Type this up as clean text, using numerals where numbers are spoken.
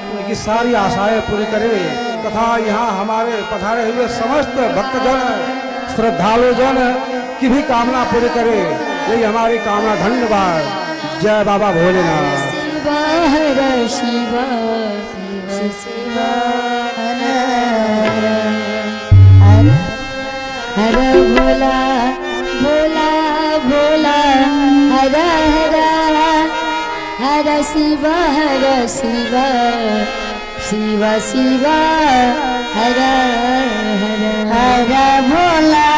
उनकी सारी आशाएं पूरी करे तथा यहाँ हमारे पधारे हुए समस्त भक्तजन श्रद्धालुजन की भी कामना पूरी करे, यही हमारी कामना। धन्यवाद। जय बाबा भोलेनाथ। शिव हर शिव शिव शिव हर हर हर भोला भोला भोला हर हर हर शिव हर शिव शिव शिव हर हर हर भोला